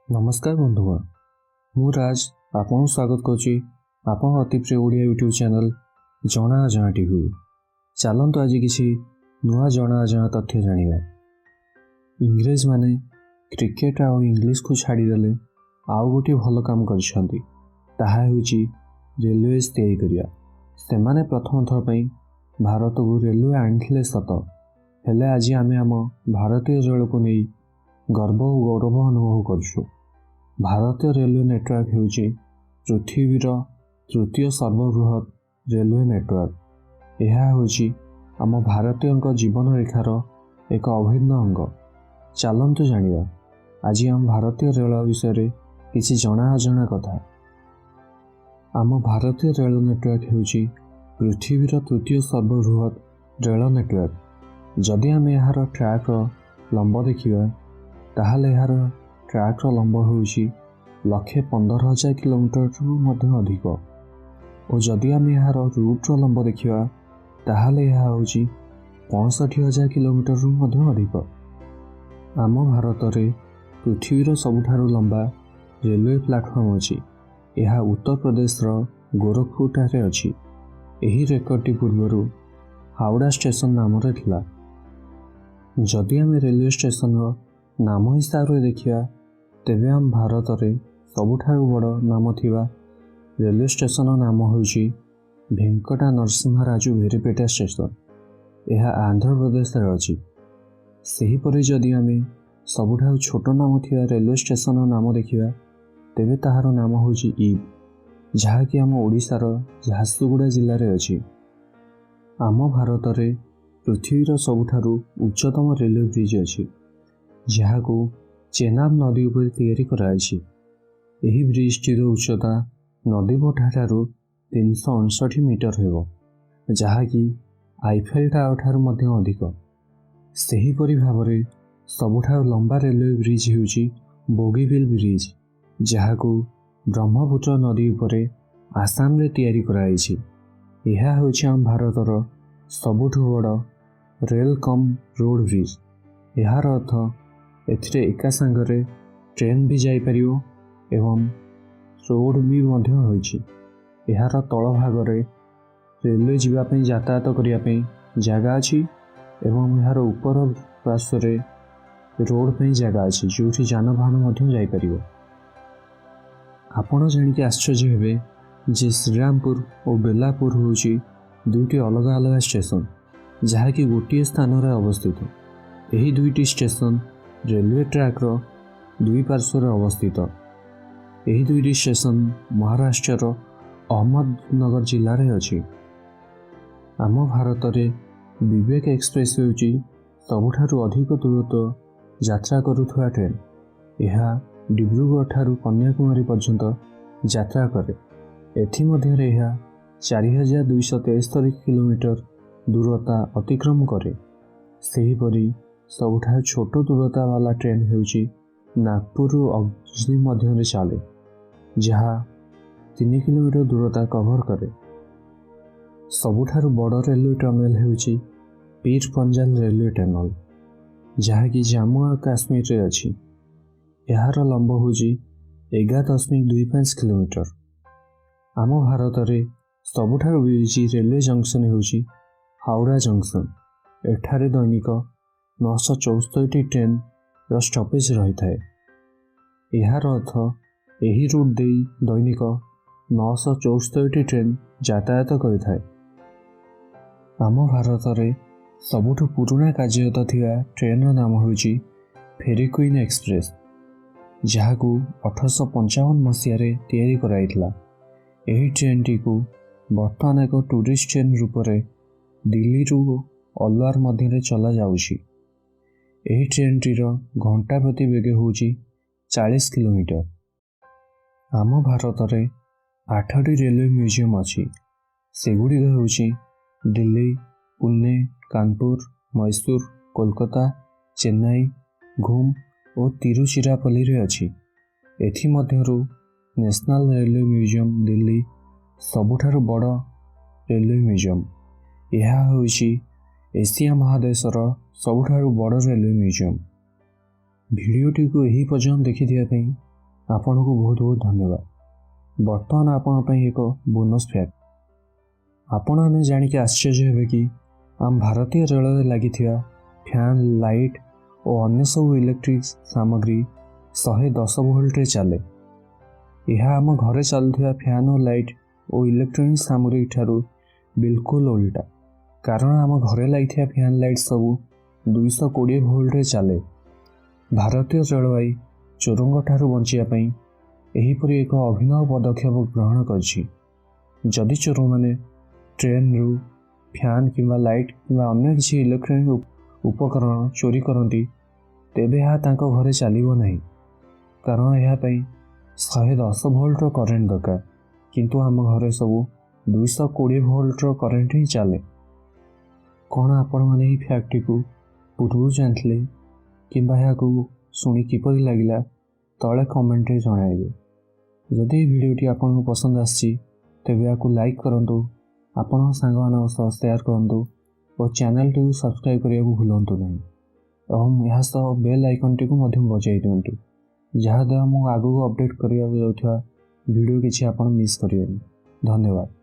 ନମସ୍କାର ବନ୍ଧୁଗଣ, ମୁଁ ରାଜ ଆପଣଙ୍କୁ ସ୍ୱାଗତ କରୁଛି ଆପଣଙ୍କ ଅତି ପ୍ରିୟ ଓଡ଼ିଆ ୟୁଟ୍ୟୁବ୍ ଚ୍ୟାନେଲ୍ ଜଣା ଅଜଣା ଟିଭିକୁ। ଚାଲନ୍ତୁ, ଆଜି କିଛି ନୂଆ ଜଣା ଅଜଣା ତଥ୍ୟ ଜାଣିବା। ଇଂରେଜମାନେ କ୍ରିକେଟ୍ ଆଉ ଇଂଲିଶକୁ ଛାଡ଼ିଦେଲେ ଆଉ ଗୋଟିଏ ଭଲ କାମ କରିଛନ୍ତି, ତାହା ହେଉଛି ରେଲୱେଜ୍ ତିଆରି କରିବା। ସେମାନେ ପ୍ରଥମ ଥର ପାଇଁ ଭାରତକୁ ରେଲୱେ ଆଣିଥିଲେ ସତ, ହେଲେ ଆଜି ଆମେ ଆମ ଭାରତୀୟ ରେଳକୁ ନେଇ ଗର୍ବ ଓ ଗୌରବ ଅନୁଭବ କରୁଛୁ। ଭାରତୀୟ ରେଲୱେ ନେଟୱାର୍କ ହେଉଛି ପୃଥିବୀର ତୃତୀୟ ସର୍ବବୃହତ୍ ରେଲୱେ ନେଟୱାର୍କ। ଏହା ହେଉଛି ଆମ ଭାରତୀୟଙ୍କ ଜୀବନରେଖାର ଏକ ଅଭିନ୍ନ ଅଙ୍ଗ। ଚାଲନ୍ତୁ ଜାଣିବା ଆଜି ଆମ ଭାରତୀୟ ରେଳ ବିଷୟରେ କିଛି ଜଣା ଅଜଣା କଥା। ଆମ ଭାରତୀୟ ରେଳ ନେଟୱାର୍କ ହେଉଛି ପୃଥିବୀର ତୃତୀୟ ସର୍ବବୃହତ୍ ରେଳ ନେଟୱାର୍କ। ଯଦି ଆମେ ଏହାର ଟ୍ରାକ୍ର ଲମ୍ବ ଦେଖିବା, ତାହେଲେ ଏହାର ଟ୍ରାକ୍ର ଲମ୍ବ ହେଉଛି 1,15,000 କିଲୋମିଟରରୁ ମଧ୍ୟ ଅଧିକ ଓ ଯଦି ଆମେ ଏହାର ରୁଟ୍ର ଲମ୍ବ ଦେଖିବା, ତାହେଲେ ଏହା ହେଉଛି 65,000 କିଲୋମିଟରରୁ ମଧ୍ୟ ଅଧିକ। ଆମ ଭାରତରେ ପୃଥିବୀର ସବୁଠାରୁ ଲମ୍ବା ରେଲୱେ ପ୍ଲାଟଫର୍ମ ଅଛି। ଏହା ଉତ୍ତରପ୍ରଦେଶର ଗୋରଖପୁରଠାରେ ଅଛି। ଏହି ରେକର୍ଡଟି ପୂର୍ବରୁ ହାୱଡ଼ା ଷ୍ଟେସନ ନାମରେ ଥିଲା। ଯଦି ଆମେ ରେଲୱେ ଷ୍ଟେସନର ନାମ ହିସାବରେ ଦେଖିବା, ତେବେ ଆମ ଭାରତରେ ସବୁଠାରୁ ବଡ଼ ନାମ ଥିବା ରେଲୱେ ଷ୍ଟେସନର ନାମ ହେଉଛି ଭେଙ୍କଟା ନରସିଂହା ରାଜୁ ଭେରିପେଟା ଷ୍ଟେସନ। ଏହା ଆନ୍ଧ୍ରପ୍ରଦେଶରେ ଅଛି। ସେହିପରି ଯଦି ଆମେ ସବୁଠାରୁ ଛୋଟ ନାମ ଥିବା ରେଲୱେ ଷ୍ଟେସନର ନାମ ଦେଖିବା, ତେବେ ତାହାର ନାମ ହେଉଛି ଇବ୍, ଯାହାକି ଆମ ଓଡ଼ିଶାର ଝାରସୁଗୁଡ଼ା ଜିଲ୍ଲାରେ ଅଛି। ଆମ ଭାରତରେ ପୃଥିବୀର ସବୁଠାରୁ ଉଚ୍ଚତମ ରେଲୱେ ବ୍ରିଜ୍ ଅଛି, ଯାହାକୁ ଚେନାବ ନଦୀ ଉପରେ ତିଆରି କରାଯାଇଛି। ଏହି ବ୍ରିଜଟିର ଉଚ୍ଚତା ନଦୀ ଠାରୁ 359 ମିଟର ହେବ, ଯାହାକି ଆଇଫେଲ୍ ଟାୱାର ଠାରୁ ମଧ୍ୟ ଅଧିକ। ସେହିପରି ଭାବରେ ସବୁଠାରୁ ଲମ୍ବା ରେଲୱେ ବ୍ରିଜ୍ ହେଉଛି ବୋଗିବିଲ୍ ବ୍ରିଜ୍, ଯାହାକୁ ବ୍ରହ୍ମପୁତ୍ର ନଦୀ ଉପରେ ଆସାମରେ ତିଆରି କରାଯାଇଛି। ଏହା ହେଉଛି ଆମ ଭାରତର ସବୁଠୁ ବଡ଼ ରେଲ୍ କମ୍ ରୋଡ଼ ବ୍ରିଜ୍। ଏହାର ଅର୍ଥ ଏଥିରେ ଏକା ସାଙ୍ଗରେ ଟ୍ରେନ୍ ବି ଯାଇପାରିବ ଏବଂ ରୋଡ଼ ବି ମଧ୍ୟ ହୋଇଛି। ଏହାର ତଳ ଭାଗରେ ରେଲୱେ ଯିବା ପାଇଁ, ଯାତାୟାତ କରିବା ପାଇଁ ଜାଗା ଅଛି ଏବଂ ଏହାର ଉପର ପାର୍ଶ୍ୱରେ ରୋଡ଼ ପାଇଁ ଜାଗା ଅଛି, ଯେଉଁଠି ଯାନବାହନ ମଧ୍ୟ ଯାଇପାରିବ। ଆପଣ ଜାଣିକି ଆଶ୍ଚର୍ଯ୍ୟ ହେବେ ଯେ ଶ୍ରୀରାମପୁର ଓ ବେଲାପୁର ହେଉଛି ଦୁଇଟି ଅଲଗା ଅଲଗା ଷ୍ଟେସନ, ଯାହାକି ଗୋଟିଏ ସ୍ଥାନରେ ଅବସ୍ଥିତ। ଏହି ଦୁଇଟି ଷ୍ଟେସନ ରେଲୱେ ଟ୍ରାକ୍ର ଦୁଇ ପାର୍ଶ୍ୱରେ ଅବସ୍ଥିତ। ଏହି ଦୁଇଟି ଷ୍ଟେସନ ମହାରାଷ୍ଟ୍ରର ଅହମ୍ମଦନଗର ଜିଲ୍ଲାରେ ଅଛି। ଆମ ଭାରତରେ ବିବେକ ଏକ୍ସପ୍ରେସ୍ ହେଉଛି ସବୁଠାରୁ ଅଧିକ ଦୂରତ୍ୱ ଯାତ୍ରା କରୁଥିବା ଟ୍ରେନ୍। ଏହା ଡିବ୍ରୁଗଡ଼ ଠାରୁ କନ୍ୟାକୁମାରୀ ପର୍ଯ୍ୟନ୍ତ ଯାତ୍ରା କରେ। ଏଥିମଧ୍ୟରେ ଏହା 4273 କିଲୋମିଟର ଦୂରତା ଅତିକ୍ରମ କରେ। ସେହିପରି ସବୁଠାରୁ ଛୋଟ ଦୂରତା ବାଲା ଟ୍ରେନ୍ ହେଉଛି ନାଗପୁରରୁ ଅଜନି ମଧ୍ୟରେ ଚାଲେ, ଯାହା 3 କିଲୋମିଟର ଦୂରତା କଭର କରେ। ସବୁଠାରୁ ବଡ଼ ରେଲୱେ ଟନେଲ୍ ହେଉଛି ପୀର ପଞ୍ଜାଲ ରେଲୱେ ଟନେଲ୍, ଯାହାକି ଜାମ୍ମୁ ଆଉ କାଶ୍ମୀରରେ ଅଛି। ଏହାର ଲମ୍ବ ହେଉଛି 11.25 କିଲୋମିଟର। ଆମ ଭାରତରେ ସବୁଠାରୁ ବିଜି ରେଲୱେ ଜଙ୍କସନ୍ ହେଉଛି ହାୱଡ଼ା ଜଙ୍କସନ୍। ଏଠାରେ ଦୈନିକ 974ଟି ଟ୍ରେନ୍ର ଷ୍ଟପେଜ୍ ରହିଥାଏ। ଏହାର ଅର୍ଥ ଏହି ରୁଟ୍ ଦେଇ ଦୈନିକ 974ଟି ଟ୍ରେନ୍ ଯାତାୟାତ କରିଥାଏ। ଆମ ଭାରତରେ ସବୁଠୁ ପୁରୁଣା କାର୍ଯ୍ୟରତ ଥିବା ଟ୍ରେନ୍ର ନାମ ହେଉଛି ଫେରି କୁଇନ୍ ଏକ୍ସପ୍ରେସ୍, ଯାହାକୁ 1855 ମସିହାରେ ତିଆରି କରାଯାଇଥିଲା। ଏହି ଟ୍ରେନ୍ଟିକୁ ବର୍ତ୍ତମାନ ଏକ ଟୁରିଷ୍ଟ ଟ୍ରେନ୍ ରୂପରେ ଦିଲ୍ଲୀରୁ ଅଲୱାର ମଧ୍ୟରେ ଚଲାଯାଉଛି। ଏହି ଟ୍ରେନ୍ଟିର ଘଣ୍ଟା ପ୍ରତି ବେଗ ହେଉଛି 40 କିଲୋମିଟର। ଆମ ଭାରତରେ ଆଠଟି ରେଲୱେ ମ୍ୟୁଜିୟମ୍ ଅଛି। ସେଗୁଡ଼ିକ ହେଉଛି ଦିଲ୍ଲୀ, ପୁନେ, କାନପୁର, ମୈସୁର, କୋଲକାତା, ଚେନ୍ନାଇ, ଘୁମ୍ ଓ ତିରୁଚିରାପଲ୍ଲୀରେ ଅଛି। ଏଥିମଧ୍ୟରୁ ନ୍ୟାସନାଲ୍ ରେଲୱେ ମ୍ୟୁଜିୟମ୍ ଦିଲ୍ଲୀ ସବୁଠାରୁ ବଡ଼ ରେଲୱେ ମ୍ୟୁଜିୟମ୍। ଏହା ହେଉଛି ଏସିଆ ମହାଦେଶର ସବୁଠାରୁ ବଡ଼ ରେଲୱେ ମ୍ୟୁଜିୟମ୍। ଭିଡ଼ିଓଟିକୁ ଏହି ପର୍ଯ୍ୟନ୍ତ ଦେଖିଥିବା ପାଇଁ ଆପଣଙ୍କୁ ବହୁତ ବହୁତ ଧନ୍ୟବାଦ। ବର୍ତ୍ତମାନ ଆପଣଙ୍କ ପାଇଁ ଏକ ବୋନସ୍ ଫ୍ୟାକ୍ଟ। ଆପଣମାନେ ଜାଣିକି ଆଶ୍ଚର୍ଯ୍ୟ ହେବେ କି ଆମ ଭାରତୀୟ ରେଳରେ ଲାଗିଥିବା ଫ୍ୟାନ୍, ଲାଇଟ୍ ଓ ଅନ୍ୟ ସବୁ ଇଲେକ୍ଟ୍ରିକ୍ ସାମଗ୍ରୀ 110 ଭୋଲ୍ଟରେ ଚାଲେ। ଏହା ଆମ ଘରେ ଚାଲୁଥିବା ଫ୍ୟାନ୍ ଓ ଲାଇଟ୍ ଓ ଇଲେକ୍ଟ୍ରୋନିକ୍ ସାମଗ୍ରୀ ଠାରୁ ବିଲକୁଲ ଓଲଟା, କାରଣ ଆମ ଘରେ ଲାଗିଥିବା ଫ୍ୟାନ୍, ଲାଇଟ୍ ସବୁ 220 ଭୋଲ୍ଟରେ ଚାଲେ। ଭାରତୀୟ ରେଳବାଇ ଚୋରଙ୍କ ଠାରୁ ବଞ୍ଚିବା ପାଇଁ ଏହିପରି ଏକ ଅଭିନବ ପଦକ୍ଷେପ ଗ୍ରହଣ କରିଛି। ଯଦି ଚୋରମାନେ ଟ୍ରେନ୍ରୁ ଫ୍ୟାନ୍ କିମ୍ବା ଲାଇଟ୍ କିମ୍ବା ଅନ୍ୟ କିଛି ଇଲେକ୍ଟ୍ରୋନିକ୍ ଉପକରଣ ଚୋରି କରନ୍ତି, ତେବେ ଏହା ତାଙ୍କ ଘରେ ଚାଲିବ ନାହିଁ, କାରଣ ଏହା ପାଇଁ 110 ଭୋଲ୍ଟର କରେଣ୍ଟ ଦରକାର। କିନ୍ତୁ ଆମ ଘରେ ସବୁ 220 ଭୋଲ୍ଟର କରେଣ୍ଟ ହିଁ ଚାଲେ। କ'ଣ ଆପଣମାନେ ଏହି ଫ୍ୟାକ୍ଟଟିକୁ ପୂର୍ବରୁ ଜାଣିଥିଲେ କିମ୍ବା ଏହାକୁ ଶୁଣି କିପରି ଲାଗିଲା, ତଳେ କମେଣ୍ଟରେ ଜଣାଇବେ। ଯଦି ଏହି ଭିଡ଼ିଓଟି ଆପଣଙ୍କୁ ପସନ୍ଦ ଆସିଛି, ତେବେ ଏହାକୁ ଲାଇକ୍ କରନ୍ତୁ, ଆପଣଙ୍କ ସାଙ୍ଗମାନଙ୍କ ସହ ସେୟାର କରନ୍ତୁ ଓ ଚ୍ୟାନେଲଟିକୁ ସବସ୍କ୍ରାଇବ୍ କରିବାକୁ ଭୁଲନ୍ତୁ ନାହିଁ ଏବଂ ଏହା ସହ ବେଲ୍ ଆଇକନ୍ଟିକୁ ମଧ୍ୟ ବଜାଇ ଦିଅନ୍ତୁ, ଯାହାଦ୍ୱାରା ମୁଁ ଆଗକୁ ଅପଡ଼େଟ୍ କରିବାକୁ ଯାଉଥିବା ଭିଡ଼ିଓ କିଛି ଆପଣ ମିସ୍ କରିବେନି। ଧନ୍ୟବାଦ।